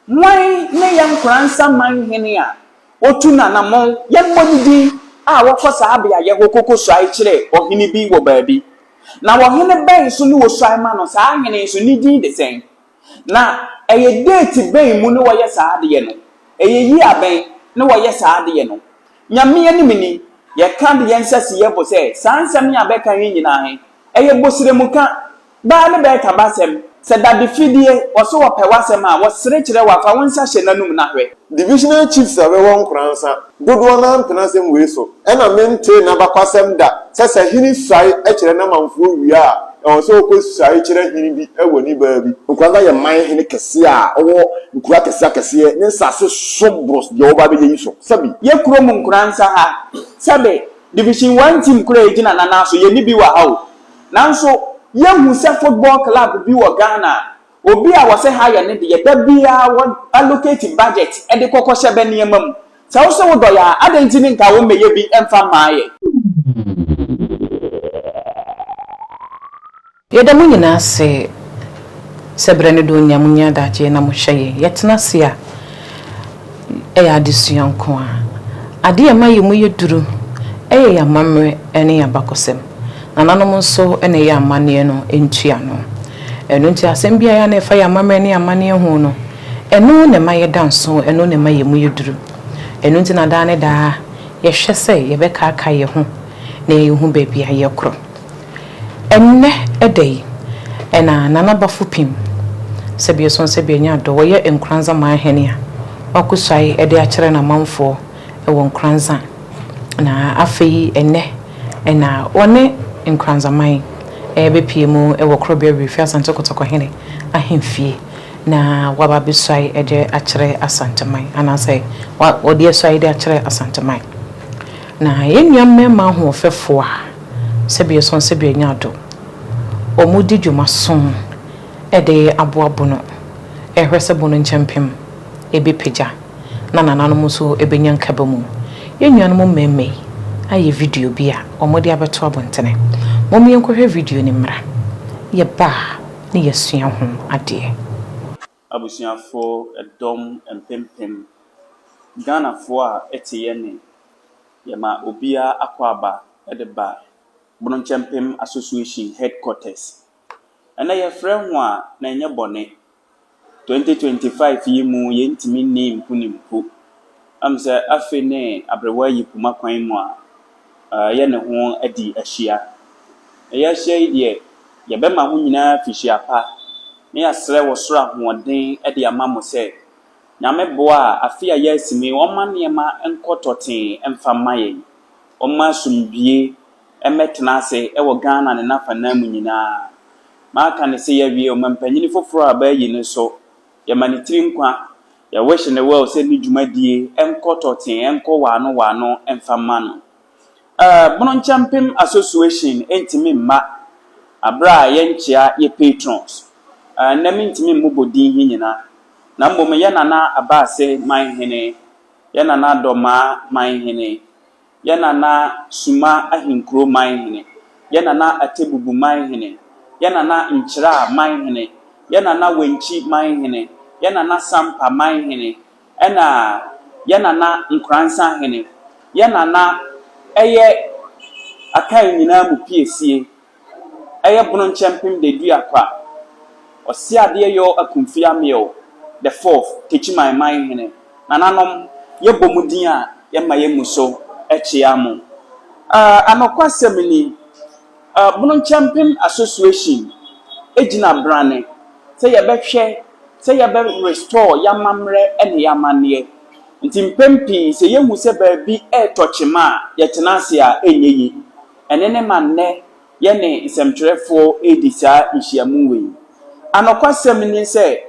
Hwan ne yɛn Nkoransa man hene a ɔtu n'anammɔn, yɛmmɔ ne din, a wɔkɔ saa beaeɛ hɔ kɔkɔsuae kyerɛ ɔhene bi wɔ baabi? Na ɔhene bɛn so ne wɔsuae ma no? Saa hene nso, ne din de sɛn? Na ɛyɛ date bɛn mu ne wɔyɛ saa adeɛ no? Ɛyɛ year bɛn ne wɔyɛ saa adeɛ no? Nyame anim ni, yɛka de yɛn nsa si yɛn bo sɛ, saa nsɛm yi a bɛka he nyinaa he, ɛyɛ bosrɛmuka, baa ne bɛɛka b'asɛm. Sɛ dade fidie, wɔse wɔpɛ w'asɛm a, wɔsere kyerɛ wo a, fa wo nsa hyɛ n'anum na hwɛ. Divisional chiefs a bɛwɔ Nkoransa dodoɔ no ara mpene asɛm wei so. Ɛna mentee n'abakwasɛm da sɛ sɛ hene suae kyerɛ n'amanfoɔ wie a, ɛwɔ sɛ ɔkɔ suae kyerɛ hene bi wɔ ne baa bi. Nkoranza yɛ man hene kɛseɛ a ɔwɔ nkuro akɛseɛ akɛseɛ ne nsase so boro deɛ wɔba abɛyɛ yi so. Sɛbi. Yɛ kurom Nkoranza ha, sɛbe Division One team koraa a ɛgyina n'anan so, yɛnni bi wɔ ha o. Nanso yɛhu sɛ football club bi wɔ Ghana a, obi a wɔsɛ ha yɛ ne deɛ, da biara wɔ allocate budget de kɔkɔhyɛ bɛ nneɛma mu. Sɛ wo se wodɔ yɛ a, adɛn nti ne nka wommɛyɛ bi mfa mmaa yɛ? Yɛda mo nyinaa ase sɛ berɛ ne dɔn nyinaa monya adagyeɛ na mohwɛ yɛn. Yɛtena ase a, ɛyɛ adesua nko ara. Adeɛ a ɛma yɛn mu yɛ duru yɛ yɛn amammerɛ ne yɛn abakɔsɛm. Nananom nso na ɛyɛ amanneɛ no ntuano. Ɛno nti asɛm biara a na ɛfa yɛn amammerɛ ne yɛn amanneɛ ho no, ɛno na ɛma yɛda nso, ɛno na ɛma yɛn mu yɛ duru. Ɛno nti na daa ne daa yɛhwɛ sɛ yɛbɛkaakae yɛn ho na yɛahu baabi a yɛkorɔ. Ɛnnɛ da yi na Nana Bafo Pim, sɛbi ɛsɔn sɛbi ɛnyɛ adɔ, wɔyɛ Nkoranza manhene a wakosuae de akyerɛ n'amanfoɔ wɔ Nkoranza. Na afei ɛnnɛ na wɔne Nkoranza man rebɛpue mu wɔ Korɔbea Werefie Asante Kotɔkɔhene ahemfie na waba abɛsuae de akyerɛ Asanteman anaasɛ wɔde asuae de akyerɛ Asanteman. Na yɛn nua mmarima ahoɔfɛfoɔ a sɛbi ɛsɔn sɛbi ɛnyɛ ado, wɔdi dwuma som de aboa Bono, ɛhwɛ sɛ Bono nkyɛmpem ɛbɛpagya na nananom nso bɛnya nkabamu. Yɛn nuanom mmarima yi ayɛ video bi a wɔde abɛto abɔntene. Mom yɛnkɔhwɛ video no mmra. Yɛba a ne yɛasua ho adeɛ. Abusuafoɔ dɔm mpempem, Ghanafoɔ a ɛte yɛn nne, yɛma obiara akwaaba de ba Bono Nkyɛmpem Association headquarters. Ɛnnɛ yɛfrɛ ho a, na ɛnyɛ bɔne. 2025 yi mu yɛntumi nni mpu ne mpu. Am sɛ afei ne aberewa yi poma kwan mu a ɛyɛ ne ho adi ahyia. Na yɛahyia yi deɛ, yɛbɛma ho nyinaa fihyia pa na yɛasrɛ wɔ soro ahoɔden de ama mo sɛ Nyame boa a afe a yɛasi mu yi, ɔmma nneɛma nkɔ tɔtee mfa mma yɛn. Ɔmma asomdwie mmɛtena ase wɔ Ghana ne n'afanan mu nyinaa. Maka ne sɛ yɛawie ɔmampanyini foforɔ a bɛayi no so, yɛma ne tiri nkwa. Yɛwish ne well sɛ ne dwumadie nkɔ tɔtee, nkɔ waano waano mfa mma no. Bono Nkyɛmpem Association ntumi mma abere a yɛnkyea yɛ patrons. Nnɛ mentumi mmobɔ din yi nyinaa. Na mmom yɛ nana Abaase manhene, yɛ nana Dɔmaa manhene, yɛ nana Suma Ahenkuro manhene, yɛ nana Atebubu manhene, yɛ nana Nkyerɛ manhene, yɛ nana Wenkyi manhene, yɛ nana Sampa manhene, ɛna yɛ nana Nkoransa hene, yɛ nana ɛyɛ Akan nyinaa mu piesie, ɛyɛ Bono Nkyɛmpem Deduakwa, Ɔse adeɛ yɔ Akumfi Ameɛw the fourth, Techiman manhene. Nananom, yɛbɔ mu din a yɛma yɛn mu so kyea mo. Anɔkwasɛm ni, Bono Nkyɛmpem Association gyina brane sɛ yɛbɛhwɛ sɛ yɛbɛ restore yɛamammerɛ ne yɛamanneɛ. Nti mpɛn pii sɛ yɛhu sɛ baabi ɛretɔ kyema a, yɛtena ase a ɛnyɛ yie. Ɛne ne ma nnɛ yɛne nsɛmtwerɛfoɔ redi saa nhyiamu wei. Anɔkwasɛm ni sɛ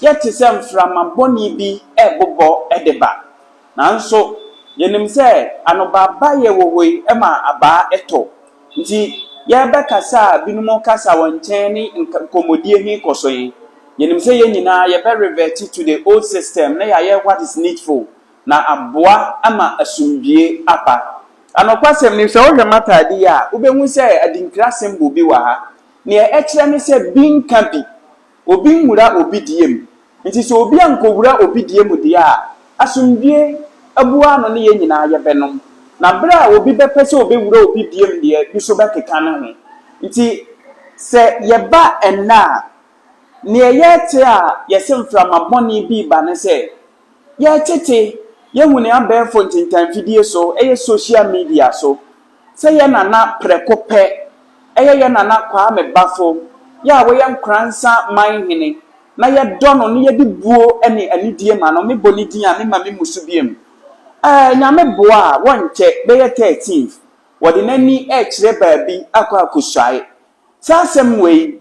yɛte sɛ mframa bɔne bi ɛrebobɔ de ba. Nanso yɛnim sɛ anobaaba yɛ wɔ hɔ yi ma abaa ɛtɔ. Nti yɛrebɛkasa a binom kasa wɔ nkyɛn ne nkɔmmɔdie he kɔ so yi, yɛnim sɛ yɛn nyinaa yɛbɛ revert to the old system na yɛayɛ what is needful na aboa ama asomdwie aba. Anɔkwasɛm ni, sɛ wohwɛ m'ataade yi a, wobɛhu sɛ adinkra symbol bi wɔ ha. Nea ɛkyerɛ ne sɛ bi nka bi, obi nwura obi deɛ mu. Nti sɛ obi ankɔwura obi deɛ mu deɛ a, asomdwie abua ano ne yɛn nyinaa yɛbɛnom. Na berɛ a obi bɛpɛ sɛ ɔbɛwura obi deɛ mu deɛ, bi nso bɛkeka ne ho. Nti sɛ yɛba ɛnnɛ a, neɛ yɛrete a yɛse mframa bɔne bi reba ne sɛ, yɛretete, yɛhu ne abɛɛfo ntentanfidie so, ɛyɛ social media so, sɛ yɛn nana prɛko pɛ, ɛyɛ yɛn nana Kwame Bafo, yɛ a wɔyɛ Nkoransa man hene, na yɛdɔ no na yɛde buo ne anidie ma no, mebɔ ne din a mema me mmusu biom. Ɛɛ, Nyame boa a, wɔnkyɛ, bɛyɛ 13th, wɔde n'ani rekyerɛ baabi akɔ akɔsuae. Saa asɛm wei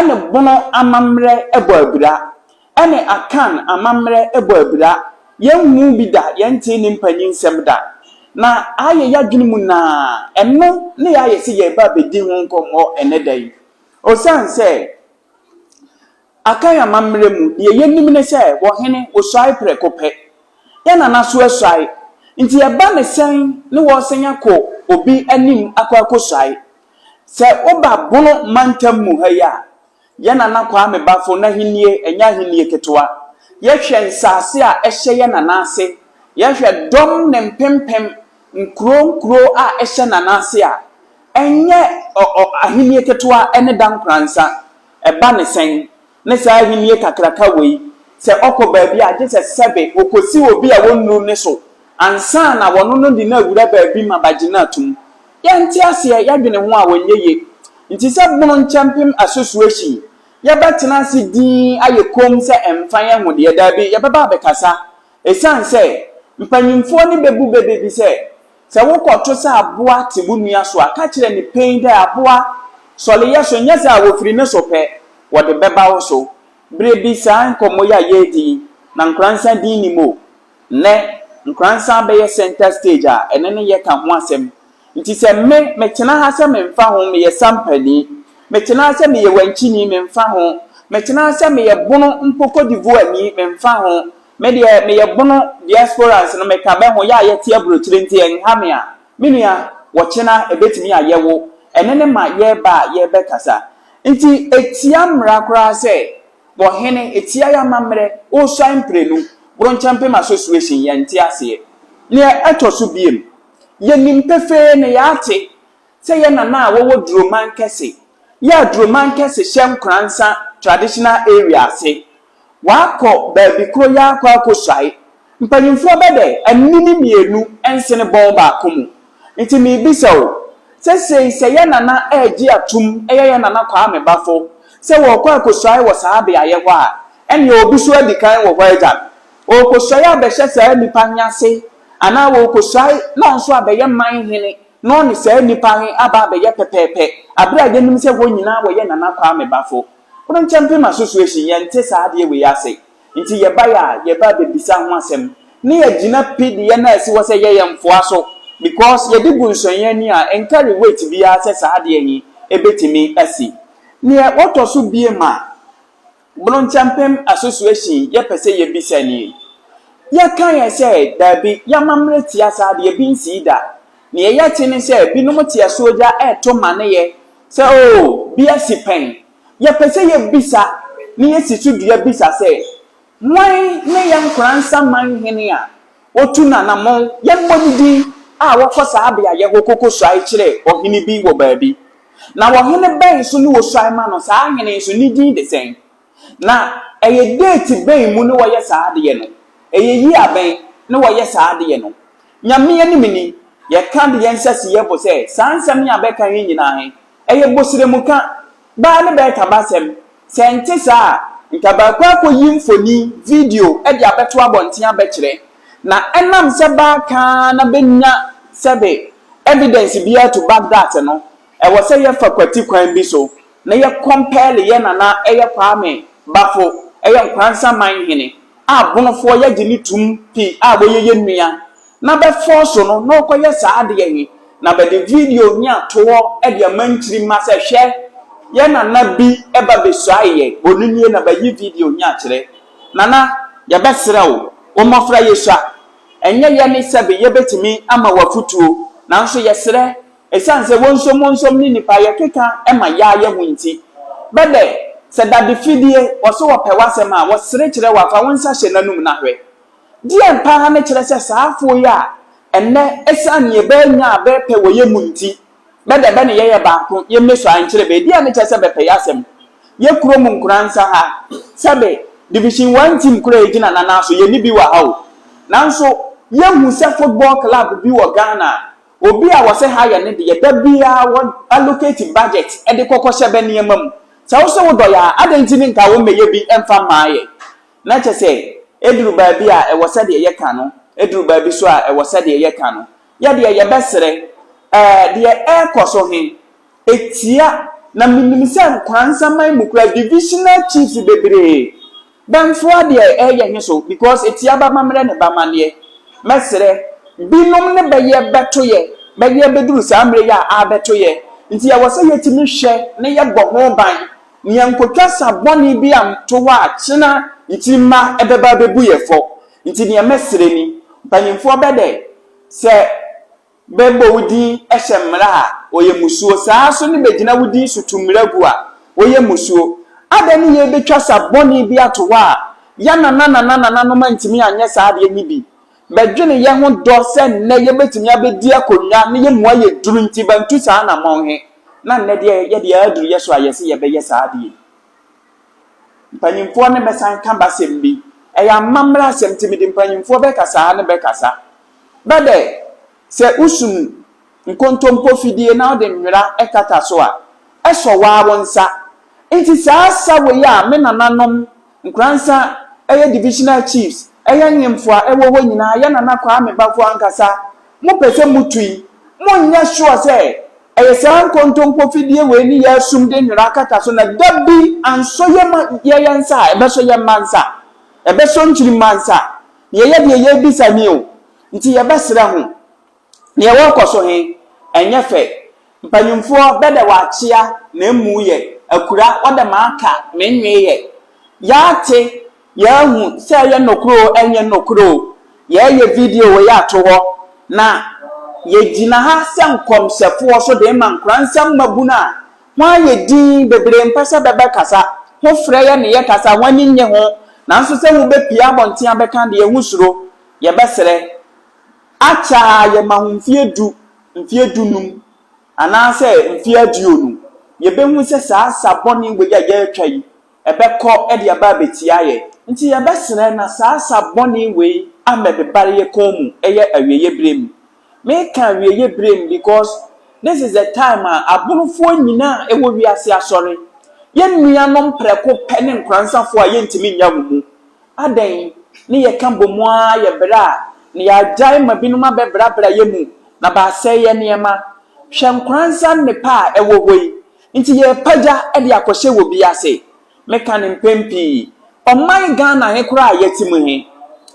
ne Bono amammerɛ bɔ abira, ɛne Akan amammerɛ bɔ abira. Yɛnhuu bi da, yɛntee ne mpanyinsɛm da. Na ayɛ y'adwene mu naa, ɛno ne yɛayɛ sɛ yɛreba abɛdi ho nkɔmmɔ ɛnnɛ da yi. Osiane sɛ Akan amammerɛ mu, deɛ yɛnim ne sɛ wɔhene wɔsuae prɛko pɛ. Yɛn nana so asuae. Nti ɛba ne sɛn ne wɔresan akɔ obi anim akɔ akɔsuae? Sɛ woba Bono mantam mu ha yi a, yɛn Nana Kwame Bafo n'ahennie ɛnyɛ ahennie ketewa. Yɛhwɛ nsaase a ɛhyɛ yɛn Nana ase, yɛhwɛ dɔm ne mpempem, nkuro nkuro a ɛhyɛ Nana ase a, ɛnyɛ ɔ ɔ ahennie ketewa ne Dankoransa. Ɛba ne sɛn? Ne saa ahennie kakraka wei, sɛ ɔkɔ baabi a, gye sɛ sɛbe ɔkɔsi obi a wɔnnuru ne so ansa na wɔno no de no awura baabi ma bagye no atom. Yɛnte aseɛ, yɛdwene ho a wɔnyɛ ye. Nti sɛ Bono Nkyɛmpem Association yɛbɛtena ase dinn ayɛ komm sɛ ɛmfa yɛn ho deɛ, daabi, yɛbɛba abɛkasa. Ɛsiane sɛ, mpanyimfoɔ no bɛbu bɛ bi sɛ, Sɛ wokɔto sɛ aboa te wo nua so a, ka kyerɛ no penn dɛ, Aboa, sɔre yɛ so, nyɛ saa a, wɔfiri ne so pɛ, wɔde bɛba wo so. Berɛ bi, saa nkɔmmɔ yi a yɛredi yi, na Nkoransa din nnim o. Nnɛ, Nkoransa abɛyɛ center stage a ɛno ne yɛka ho asɛm. Nti sɛ me, metena ha sɛ memfa ho, meyɛ Sampani, metena ha sɛ meyɛ Wankyini, memfa ho, metena ha sɛ meyɛ Bono mpo Cote d'Ivoire-ni, memfa ho, me deɛ meyɛ Bono diasporans no, meka bɛ ho, yɛ a yɛte aburokyire nti ɛnha me a, me nua, wɔkyena ɛbɛtumi ayɛ wo. Ɛno ne ma yɛreba a yɛrebɛkasa. Nti ɛtia mmara koraa sɛ Ɔhene, etia y'amammerɛ, osuae mprenu, Bronkyɛmpem Association, yɛnte aseɛ. Neɛ ɛtɔ so biem, yɛnim pefee na yɛate sɛ yɛ nana a wɔwɔ Duroman kɛse, yɛ a Duroman kɛse hyɛ Nkoransa Traditional Area ase, wakɔ baabi koro yi ara akɔ akɔsuae. Mpanyimfoɔ bɛ dɛ anini mienu nsene bɔn baako mu. Nti meebisa o, sesei sɛ yɛ nana ɛɛgye atum ɛyɛ yɛ nana Kwame Bafo sɛ wɔɔkɔ akosuae wɔ saa beaeɛ hɔ a, ɛneɛ obi so adi kan wɔ hɔ agya no. Ɔɔkosuae abɛhyɛ saa nnipa he ase anaa ɔɔkosuae na ɔnso abɛyɛ man hene na ɔne saa nnipa he aba abɛyɛ pɛpɛɛpɛ aberɛ a yɛnim sɛ hɔ nyinaa wɔyɛ Nana Kwame Bafo. Bronkyɛmpem Association yɛnte saa adeɛ wei ase. Nti yɛbae a yɛba abɛbisa ho asɛm ne yɛgyina pi de yɛn nan asi hɔ sɛ yɛyɛ mfoa so because yɛde gu nsɔeɛ ani a ɛnkari weight biara sɛ saa adeɛ he ɛbɛtumi asi. Neɛ ɔtɔ so biem a Bronkyɛmpem Association yɛpɛ sɛ yɛbisa nie, Yɛka yɛ sɛ daabi yɛamammerɛ tia saa adeɛ bi nsii da. Neɛ yɛte ne sɛ binom te asuogya ɛɛto maneyɛ sɛ oo bi asi pɛn. Yɛpɛ sɛ yɛbisa na yɛsi so dua bisa sɛ, Hwan ne yɛn Nkoransa man hene a ɔtu n'anammɔn, yɛmmɔ ne din, a ɔkɔ saa beaeɛ hɔ kɔkɔsuae kyerɛ ɔhene bi wɔ baabi? Na ɔhene bɛn so ne wɔsuae ma no? Saa hene yi nso, ne din de sɛn? Na ɛyɛ date bɛn mu ne wɔyɛ saa adeɛ no? Ɛyɛ year bɛn ne wɔyɛ saa adeɛ no? Nyame anim ni, yɛka de yɛn nsa si yɛn bo sɛ, saa nsɛm yi a bɛka he nyinaa he, Ɛyɛ bosrɛmuka, baa ne bɛɛkabasɛm. Sɛ ɛnte saa a, nka bɛakɔ akɔyi mfoni, video, de abɛto abɔnten abɛkyerɛ. Na ɛnam sɛ baa ka ara na bɛnnya sɛbe evidence biara to back that no, ɛwɔ sɛ yɛfa kwati kwan bi so na yɛ compel yɛ nana ɛyɛ Kwame Bafo, ɛyɛ Nkoransa man hene, a Bonofoɔ yɛgye no tum pi a wɔyɛ yɛ nua na bɛ fɔɔso no na ɔkɔyɛ saa adeɛ he, na bɛde video he ato hɔ de ama nkyirimma sɛ, Hwɛ, yɛ nana bi ba besuae yɛ, ɔno nie, na bɛayi video he akyerɛ. Nana, yɛbɛserɛ wo, wo mmɔfra yesua, ɛnyɛ yɛne sɛbe yɛbɛtumi ama wo afotuo, nanso yɛserɛ, Esiane sɛ wonsom wonsom ne nnipa yɛkeka ma yaya ho nti, bɛ dɛ, Sɛ dade fidie, wɔse wɔpɛ w'asɛm a, wɔsere kyerɛ wo a, fa wo nsa hyɛ n'anum na hwɛ. Deɛn paa ne kyerɛ sɛ saa afoɔ yi a ɛnnɛ ɛsiane neɛ bɛanya a bɛpɛ wɔ yɛ mu nti, bɛdɛ bɛ ne yɛ yɛ baako, yɛ mmɛsua nkyerɛ bɛ, deɛn ne kyerɛ sɛ bɛpɛ yɛ asɛm? Yɛ kurom Nkoransa ha, sɛbe Division One team koraa a ɛgyina nanan so, yɛnni bi wɔ ha o. Nanso yɛhu sɛ football club bi wɔ Ghana a, Obi a wɔsɛ ha yɛ ne deɛ, da biara wɔ allocate budget de kɔ kɔhyɛ bɛ nneɛma mu. Sɛ wo se wo dɔ yɛ a, adɛn nti ne nka wo mmɛyɛ bi mfa mmaa yɛ? Na kyɛ sɛ, ɛduru baabi a ɛwɔ sɛdeɛ yɛka no, ɛduru baabi so a ɛwɔ sɛdeɛ yɛka no. Yɛ deɛ yɛbɛsrɛ, ɛɛ deɛ ɛrekɔ so he, ɛtia, na menim sɛ Nkwansaman mu koraa divisional chiefs bebree Bɛnfoa deɛ ɛyɛ he so because etia b'amammerɛ ne b'amanneɛ. Mɛsrɛ, binom ne bɛyɛ bɛto yɛ, bɛyɛ bɛduru saa mmerɛ yi a aabɛto yɛ. Nti ɛwɔ sɛ yɛtumi hwɛ ne yɛbɔ ho ban ne yɛnkotwa sa bɔne bi anto hɔ a kyena nkyirimma bɛba abɛbu yɛ fɔ. Nti deɛ mɛsrɛ ni, mpanyimfoɔ bɛdɛ sɛ Bɛbɔ wo din hyɛ mmara a, ɔyɛ mmusuo. Saa ara nso ne bɛgyina wo din so tu mmara gu a, ɔyɛ mmusuo. Adɛn ne yɛrebɛtwa sa bɔne bi ato hɔ a yɛn nana-nana-nananom antumi anyɛ saa adeɛ no bi? Bɛdwene yɛ ho dɔ sɛ nnɛ yɛbɛtumi abɛdi akonnwa na yɛ mu ayɛ duru nti bɛntu saa anammɔn he. Na nnɛ deɛ yɛdeɛ aduru yɛ so a yɛse yɛbɛyɛ saa adeɛ yi. Mpanyimfoɔ ne bɛsan ka b'asɛm bi. Ɛyɛ amammerɛ asɛm nti mede mpanyimfoɔ bɛkasaa ne bɛkasa. Bɛ dɛ, sɛ wosum nkontompo fidie na wode nwera kata so a, ɛsɔ wo ara wo nsa. Nti saa sa wei a me nananom, Nkoransa, ɛyɛ divisional chiefs, ɛyɛ nhemfo a ɛwɔ hɔ nyinaa, yɛ Nana Kwame Baffour ankasa, mopɛ sɛ motu yi, monyɛ sure sɛ ɛyɛ saa nkontompo fidie wei ne yɛasum de nwera akata so na da bi ansɔ yɛ ma yɛ yɛn nsa a, ɛbɛsɔ yɛn mma nsa, ɛbɛsɔ nkyirimma nsa. Neɛ yɛ deɛ yɛrebisa ni o, nti yɛbɛsrɛ ho. Neɛ wɔrekɔ so he, ɛnyɛ fɛ. Mpanyimfoɔ bɛdɛ wɔakyea na mmu yɛ, akura wɔdɛ maaka me nwee yɛ. Yɛate, yɛahu sɛ ɛyɛ nokorɛ o ɛnyɛ nokorɛ o, yɛɛyɛ video wei ato hɔ na yɛgyina ha sɛ nkɔmhyɛfoɔ so de rema Nkoransa mmabunu a Ho ayɛ dinn, bebree mpɛ sɛ bɛbɛkasa. Ho frɛ yɛ ne yɛkasa, ho ani nnye ho. Nanso sɛ ho bɛpue abɔnten abɛka deɛ, ho suro. Yɛbɛsrɛ. Akyɛ a yɛma ho mfeɛ du, mfeɛ dunum, anaasɛ mfeɛ aduonu, yɛbɛhu sɛ saa sa bɔne wei a yɛretwa yi, ɛbɛkɔ de aba abɛtia yɛ. Nti yɛbɛsrɛ na saa sa bɔne wei ammɛbebare yɛ kɔn mu ɛyɛ awieɛ berɛ mu. Meka awieɛ berɛ mu because this is the time a aborofoɔ nyinaa a ɛwɔ wiase asɔre. Yɛn nuanom prɛko pɛ ne nkoransafoɔ a yɛntumi nnya wo mu. Adɛn ne yɛka bɔ mu ara yɛ berɛ a na yɛagyae ma binom abɛbrabra yɛ mu na baasɛe yɛ nneɛma. Hwɛ nkoransa nnepa a ɛwɔ hɔ yi. Nti yɛrepagya de akɔhyɛ wɔ bi ase. Meka no mpɛn pii. Ɔman Ghana he koraa a yɛte mu he,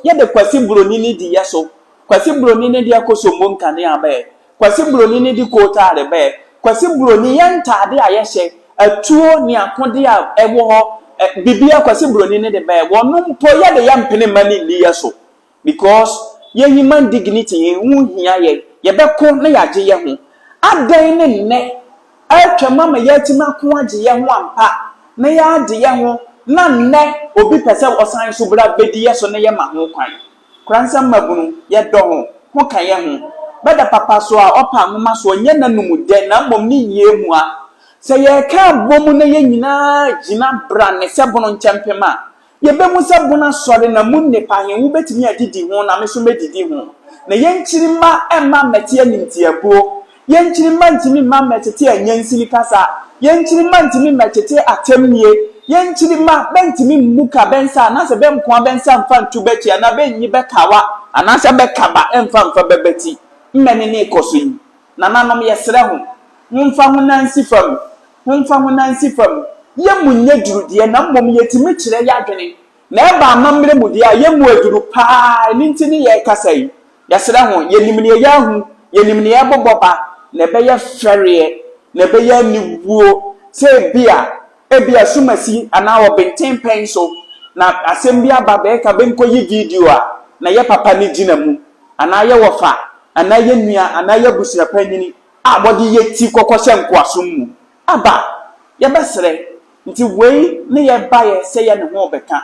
yɛde Kwasi Broni ne di yɛ so. Kwasi Broni ne de Akosombo nkanea bɛɛ. Kwasi Broni ne de kootaare bɛɛ. Kwasi Broni, yɛ ntaade a yɛhyɛ, atuo ne akodeɛ a ɛwɔ hɔ, biribiara Kwasi Broni ne de bɛɛ. Wɔno mpo yɛde yɛmpene mma no nni yɛ so. Because yɛ human dignity he ho hia yɛ, yɛbɛko na yɛagye yɛ ho. Adɛn ne nnɛ atwam ama yɛatumi ako agye yɛ ho ampa na yɛagye yɛ ho na nnɛ obi pɛ sɛ ɔsan so bra bɛdi yɛ so na yɛma ho kwan? Koransɛm mmabunu, yɛdɔ ho, ho ka yɛ ho. Bɛda papa so a ɔpa nwoma soɔ nyɛ n'anum dɛ na mmom ne yie mua. Sɛ yɛreka abɔ mu na yɛ nyinaa gyina bra ne sɛ bono nkyɛmpem a, Yɛbɛhu sɛ bon asɔre na mu nnepa he wobɛtumi adidi ho na me nso mɛdidi ho. Na yɛn nkyirimma mma mmɛte animtiabuo, yɛn nkyirimma ntumi mma mmɛtete anyansini kasa, yɛn nkyirimma ntumi mmɛtete atɛmnie, yɛn nkyirimma bɛntumi mmuka bɛ nsa anaasɛ bɛnkoa bɛ nsa mfa nto bɛ akyi anaa bɛnyi bɛ kawa anaasɛ bɛ kaba mfa mfa bɛ bati. Mmɛ ne ne rekɔ so yi? Nananom, yɛsrɛ ho, momfa ho nan nsi fam, momfa ho nan nsi fam. Yɛn mu nyɛ duru deɛ, na mmom yɛtumi kyerɛ yɛn adwene. Na ɛba amammerɛ mu deɛ a, yɛn mu aduru pa ara, ɛno nti ne yɛrekasa yi. Yɛsrɛ ho, yɛnim deɛ yɛahu, yɛnim deɛ ɛrebobɔ ba, na ɛbɛyɛ fɛreɛ, na ɛbɛyɛ aniwuo sɛ ebia, ebia asumasi anaa ɔbenten pɛn so na asɛm bi aba bɛreka bɛnkɔyi video a, na yɛ papa no gyina mu. anaa yɛ wɔfa, anaa yɛ nua, anaa yɛ abusua panyin a wɔde yɛ ti kɔkɔhyɛ nkoasom mu aba. Yɛbɛsrɛ. Nti wei ne yɛ baeɛ sɛ yɛ ne ho rebɛka.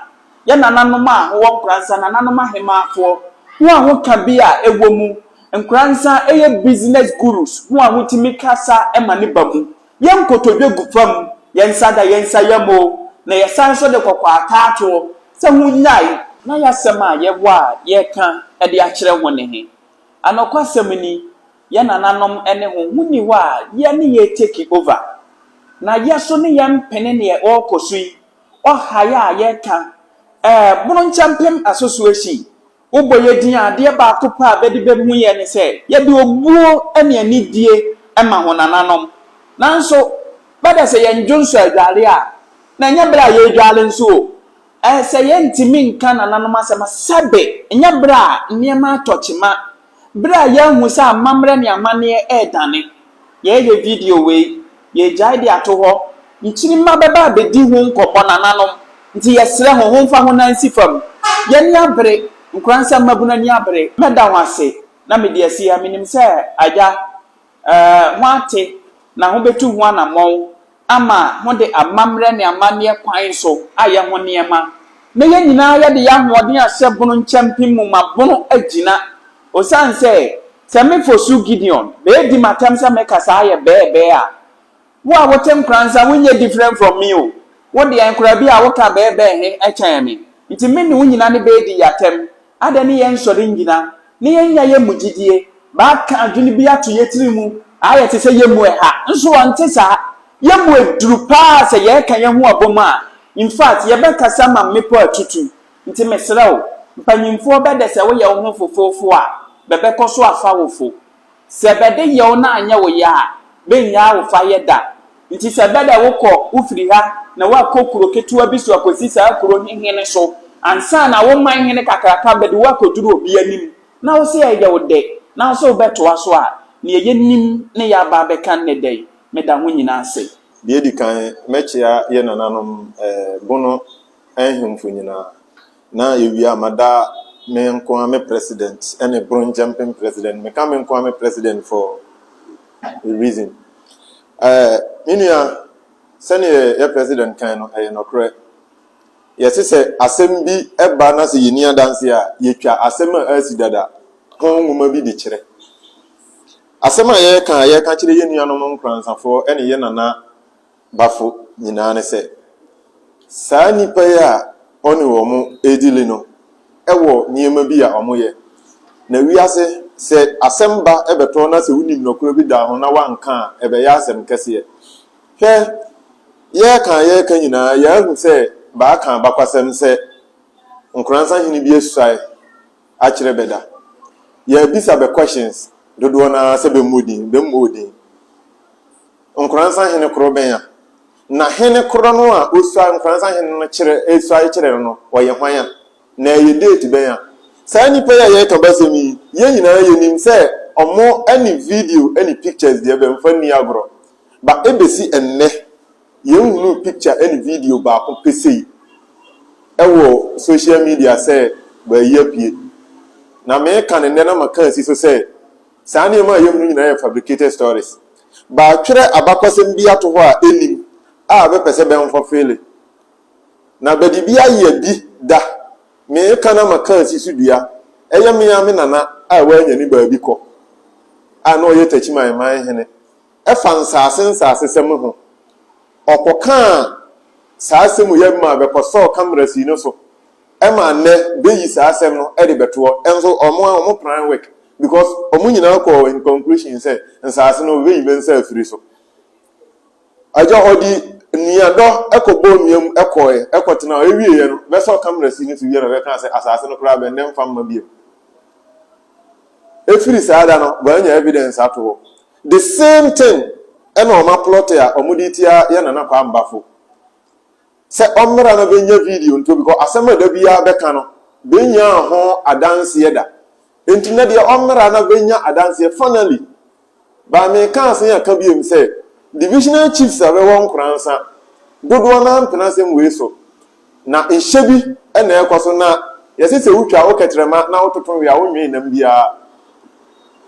Yɛ nananom a howɔ Nkoransa, nananom ahemaafoɔ, ho a ho ka bi a ɛwɔ mu, Nkoransa yɛ business gurus, ho a hotumi kasa ma ne ba mu. Yɛ nkotodwe gu fam, yɛ nsa da yɛ nsa yam o, na yɛsan nso de kɔkɔ ataatoɔ sɛ ho nnyae. Na y'asɛm a yɛwɔ a yɛreka de akyerɛ ho ne he? Anɔkwasɛm ni, yɛ nananom ne ho, ho nni hɔ a yɛ ne yɛ take over. Na yɛ so ne yɛ mpene neɛ ɔɔkɔ so yi, ɔhae a yɛka, ɛɛ, bono nkyɛmpem asosoahyi. Wobɔ yɛ din a, adeɛ baako pɛ a bɛde bɛhu yɛ ne sɛ, yɛde obuo ne anidie ma ho nananom. Nanso, bɛdɛ sɛ yɛn dwonsɔ adwale a, na ɛnyɛ berɛ a yɛredwale nso o. Ɛɛ, sɛ yɛntumi nka nananom asɛm a, sɛbe, ɛnyɛ berɛ a nneɛma atɔ kyema, berɛ a yɛahu sɛ amammerɛ ne amanneɛ redane. Yɛreyɛ video wei, yɛregyae de ato hɔ, nkyirimma bɛba abɛdi ho nkɔmmɔ, nananom, nti yɛsrɛ ho, homfa ho nan nsi fam. Yɛn ani abere, Nkoransa mmabunu ani abere. Mɛda ho ase na mede asi ha, menim sɛ Agya, ɛɛ, ho ate na hobɛtu ho anammɔn ama hode amammerɛ ne amanneɛ kwan so ayɛ ho nneɛma, na yɛn nyinaa yɛde yɛn ahoɔden ahyɛ bono nkyɛmpem mu ma bono agyina. Osiane sɛ, sɛ me Fosu Gideon, beedi m'atɛm sɛ me kasa ayɛ bɛɛbɛɛ a, wo a wote Nkoransa wonyɛ different from me o, wo deɛ nkoraa bi a woka bɛɛbɛɛ he kyɛn me, nti me ne wo nyina ne beedi y'atɛm. Adɛn ne yɛnsɔre ngyina ne yɛnnya yɛn mu gyidie? Bɛaka adwene bi ato yɛ tiri mu, ayɛ te sɛ yɛ mu ɛha, nso ɔnte saa. Yɛ mu aduru paa sɛ yɛreka yɛn ho abom a, in fact yɛbɛkasa ma mmepɔ atutu. Nti mesrɛ wo, mpanyimfoɔ bɛdɛ sɛ woyɛ wo ho fofoofo a, bɛbɛkɔ so afa wo fo. Sɛ bɛde yɛ wo na anyɛ wo ya a, bɛnnyaa wo fa yɛ da. Nti sɛ bɛdɛ wokɔ, wofiri ha na woakɔ kuro ketewa bi so akɔsi saa kuro he hene so, ansa na wo man hene kakraka bɛde wo akɔduru obi anim, na wo se ɛyɛ wo dɛ, na wo se wobɛtoa so a, neɛ yɛnim ne yɛaba abɛka nnɛ da yi, meda ho nyinaa ase. Deɛ edi kan, mɛkyea yɛ nananom Bono nhemfo nyinaa. Na yɛwie a, mada me nko ara me president ne Bono Nkyɛmpem president. Meka me nko ara me president for a reason. Me nua, sɛdeɛ yɛ president kan no, ɛyɛ nɔkorɛ. Yɛse sɛ asɛm bi ba na sɛ yɛnni adanseɛ a, yɛtwa asɛm a asi dada ho nwoma bi de kyerɛ. Asɛm a yɛreka a yɛreka kyerɛ yɛn nuanom Nkoransafoɔ ne yɛn nana bafo nyinaa ne sɛ, saa nnipa yi a ɔne wɔn redili no wɔ nneɛma bi a wɔyɛ. Na wiase, sɛ asɛm ba bɛtɔ na sɛ wonim nɔkorɛ bi da ho na woanka a, ɛbɛyɛ asɛm kɛseɛ. Hwɛ, yɛreka a yɛreka nyinaa, yɛahu sɛ baaka abakwasɛm sɛ Nkoransa hene bi asuae akyerɛ bɛ da. Yɛabisa bɛ questions dodoɔ no ara sɛ bɛmmɔ din, bɛmmɔɔ din. Nkoransa hene korɔ bɛn a? Na hene korɔ no a ɔsua Nkoransa hene no kyerɛ, suae kyerɛ no no, ɔyɛ hwan a? Na ɛyɛ date bɛn a? Saa nnipa yi a yɛreka bɛasɛm yi, yɛn nyinaa yɛnim sɛ ɔmo ne video ne pictures deɛ bɛmfa nni agorɔ. But ɛbɛsi ɛnnɛ, yɛnhunuu picture ne video baako pɛ sei wɔ social media sɛ bɛayi apue. Na meka no nnɛ na maka asi so sɛ, saa nneɛma a yɛhunu nyinaa yɛ fabricated stories. Bɛatwerɛ abakɔsɛm bi ato hɔ a ɛnnim a bɛpɛ sɛ bɛnfɔfeele. Na bɛde bi ayɛ bi da. Meka na maka asi so dua, ɛyɛ me ara me nana a wannya ne baabi kɔ a na ɔyɛ Takyiman man hene ɛfa nsaase nsaasesɛm ho. Ɔkɔkaa saa asɛm yi maa bɛkɔsɔɔ camera sii no so ma nnɛ bɛyi saa asɛm no de bɛtoɔ. Nso wɔn a wɔn plan work because wɔn nyinaa kɔɔ in conclusion sɛ nsaase no wɔbɛyi bɛ nsa afiri so. Agya ɔde nuadɔ kɔbɔɔ nua mu kɔɔɛ kɔtenaa hɔ. Ɛwieɛ no bɛsɔɔ camera sii no so wie na bɛkaa sɛ asaase no koraa bɛ nnɛ mfa mma biom. Ɛfiri saa da no wɔanya evidence ato hɔ. The same thing ɛna wɔn aplɔte a wɔde tia yɛ Nana Kwame Bafo sɛ ɔmmra na bɛnya video nto because asɛm a da biara bɛka no bɛnyaa ho adanseɛ da. Nti na deɛ ɔmmra na bɛnya adanseɛ finally. Ba meka asen aka biom sɛ divisional chiefs a bɛwɔ Nkoransa dodoɔ no ara mpene asɛm wei so. Na nhyɛ bi na ɛrekɔ so na yɛse sɛ wotwa wo kɛtrɛma na wototo we a wonwee nam biara.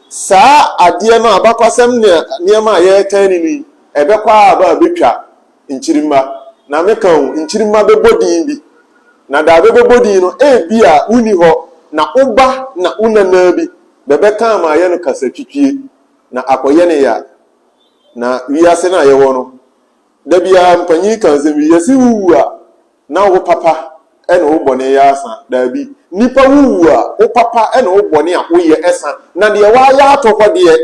Saa adeɛ no abakwasɛm ne nneɛma a yɛretan ni no yi ɛbɛkɔ ara aba abɛtwa nkyirimma. Na meka o, nkyirimma bɛbɔ din bi. Na da a bɛbɛbɔ din no, ebia wonni hɔ, na wo ba na wo nana bi bɛbɛka ama ayɛ no kasatwitwie, na akɔyɛ no ya. Na wiase no a yɛwɔ no, da biara mpanyin ka asɛm bi, yɛse wowu a, na wo papa ne wo bɔne yɛ asa. Daabi, nnipa wowu a, wo papa ne wo bɔne a woyɛ sa, na deɛ woayɛ ato hɔ deɛ,